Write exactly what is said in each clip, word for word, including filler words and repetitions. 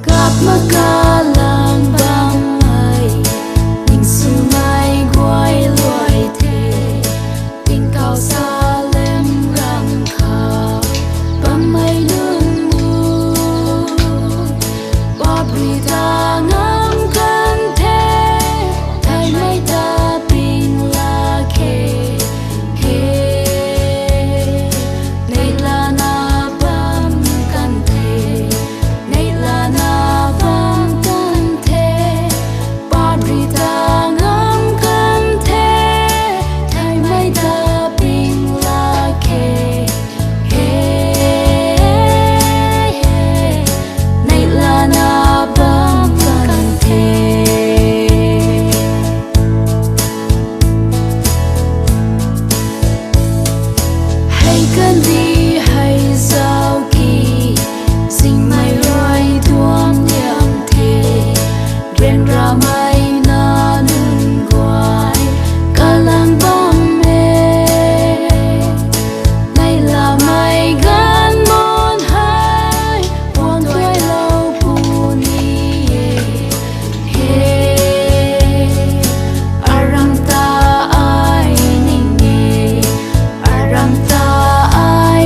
Kap makalang bam mei, ningsumei guay luai the, tingkauh Salem ram khou bammei nunc mu. Papri ta ngam kan the, theimei ta ping lak khe, he. Neihlana bam kan the, neihlana bam kan the, papri ta ngam kan the, theimei ta ping lak khe, he. Neihlana bam kan the. Hei kandi hei zauki, singmei rui tuang liang the, ryanramei na nunc guay kalang bam e. Neihlamei ganv mun hei puan tuailou puni e, he. Aram ta ai ning e, aram ta ai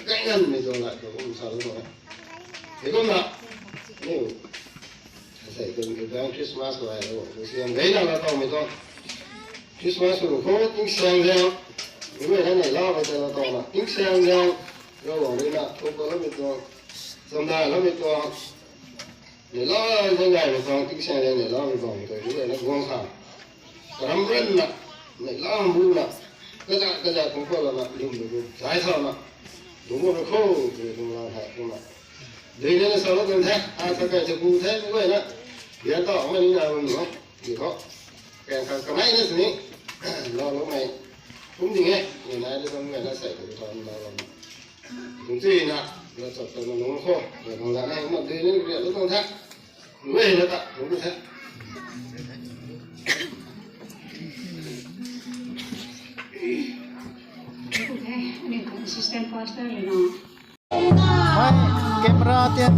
Kainan mei tuang la tuang kum sa lu tuang. Heikumna, ni, asei tuang tuang Christmas ko ai lu, lu siam gay na la tuang mei tuang. Christmas ko lu khou tingsaeng zaeng, ni mei na nei la mei tuang la tuang na. Tingsaeng zaeng, Ravguangc rui na, thuk ka la mei tuang, chamda la mei tuang. Nei la, zang gay mei tuang, tingsaeng zaeng nei la mei tuang, mei tuang, ni mei na guang sa. Karam ran na, nei la bu na, kaza, kaza tuang khou la na, lum lu bu, zai sa na, lum bu khou, lum la hai, lum la. Dui na sa la tuang the, a sa kai sa bu the, mei guay na. Bian ta, mei ni na lum na, di khou. Kaeng kha kamei na sini, la lu mei. Kum ding e, ni nai lu tuang mei na sai tu tuang la lu. Lungchui na, la chap ta na lung khou, la lung la na, ma dui ni ria lu tuang the. Lu e na ta, lung lu the. Okay, ani assistant pastor, you know. Mei camera tian.